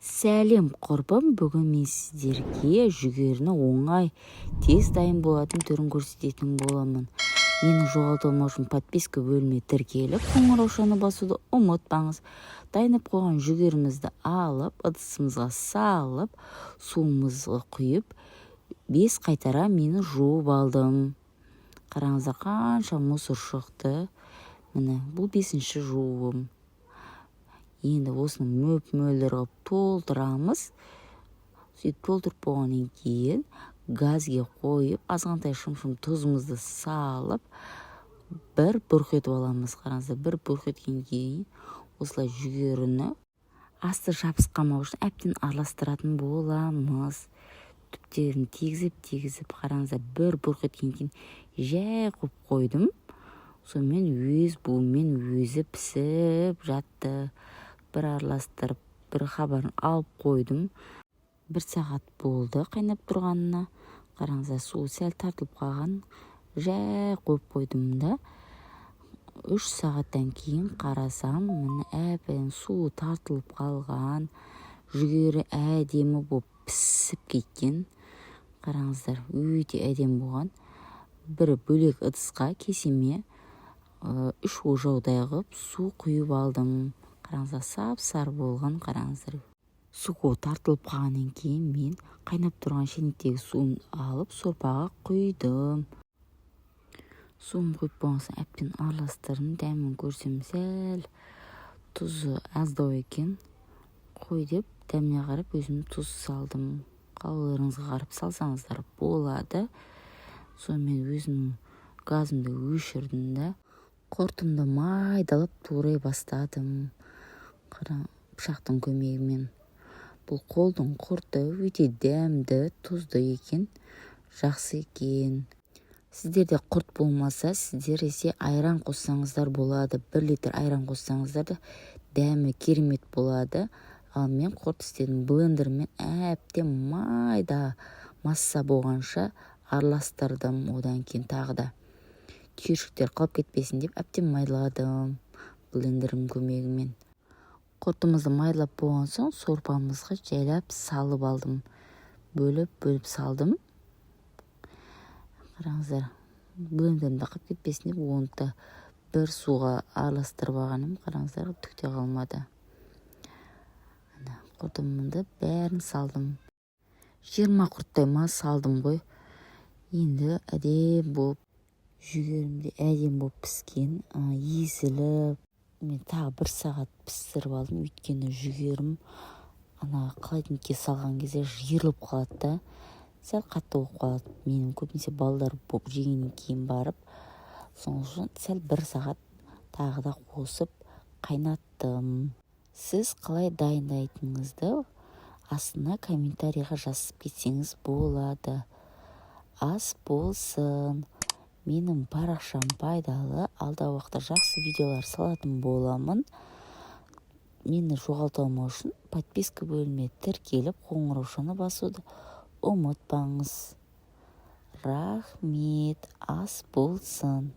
Сәлем, құрбым! Бүгін мен сіздерге жүгеріні оңай, тез дайын болатын түрін көрсететін боламын. Мені жоғалтып алмау үшін подписка бөліміне тіркеліп, қоңыраушаны басуды ұмытпаңыз. Дайындап қойған жүгерімізді алып, ыдысымызға салып, суымызға құйып, бес қайтара мені жуып алдым. Қараңыздар, қанша мусор шықты. Міне, бұл бесінші жууым. Енді осыны мөп мөлдір қылып толтырамыз. Сөйтіп толтырып болғаннан кейін газге қойып, азғантай шымшым тұзымызды салып, бір бұрқ етіп аламыз. Қараңыздар, бір бұрқ еткеннен кейін осылай жүгеріні асты жабысып қалмау үшін әбден араластыратын боламыз, түптерін тигізіп тигізіп. Қараңыздар, бір бұрқ еткеннен кейін жай қойып қойдым. Сонымен өз буымен өзі пісіп жатты. Бір араластырып, бір хабарын алып қойдым. Бір сағат болды қайнап тұрғанына. Қараңыздар, суы сәл тартылып қалған. Жай қойып қойдым да, 3 сағаттан кейін қарасам, міне, әбден суы тартылып қалған, жүгері әдемі болып пісіп кеткен. Қараңыздар, өте әдемі болған. Бір бөлек ыдысқа, кесеме 3 ожаудай қылып су құйып алдым. Қараңыздар, сап сары болған. Қараңыздар, суы тартылып қалғаннан кейін мен қайнап тұрған шәйнектегі суын алып, сорпаға құйдым. Суын құйып болған соң әбден араластырдым. Дәмін көрсем, сәл тұзы аздау екен қой деп, дәміне қарап өзім тұз салдым. Қалауларыңызға қарап салсаңыздар болады. Сонымен өзімнің газымды өшірдім да, құртымды майдалап турай бастадым. Қара, пышақтың көмегімен. Бұл қолдың құрты өте дәмді, тұзды екен, жақсы екен. Сіздерде құрт болмаса, сіздер есе айран қоссаңыздар болады. 1 литр айран қоссаңыздар да, дәмі керемет болады. Ал мен құрт істедім. Блендермен әбден майда масса болғанша араластырдым. Одан кейін тағы да түйіршіктер қалып кетпесін деп, әбден майдаладым блендердің көмегімен. Құртымызды майдалап болған соң, сорпамызға жайлап салып алдым, бөліп бөліп салдым. Қараңыздар, блендерімде қалып кетпесін деп, оны да бір суға араластырып алған едім. Қараңыздар, түк те қалмады. Құртымды бәрін салдым, 20 құрттай ма салдым ғой. Енді әдемі болып, жүгерім де әдемі болып піскен, езіліп. Мен тағы бір сағат пісіріп алдым, өйткені жүгерім ана холодильникке салған кезде жиырылып қалады да, сәл қатты болып қалады. Менің көбінесе балалар болып жегеннен кейін барып, сол үшін сәл бір сағат тағы да қосып қайнаттым. Сіз қалай дайындайтыныңызды астына комментарийға жазып кетсеңіз болады. Ас болсын! Менің парақшам пайдалы, алдағы уақытта жақсы видеолар салатын боламын. Мені жоғалта алмау үшін подписка бөліміне тіркеліп, қоңыраушаны басуды ұмытпаңыз. Рахмет, ас болсын!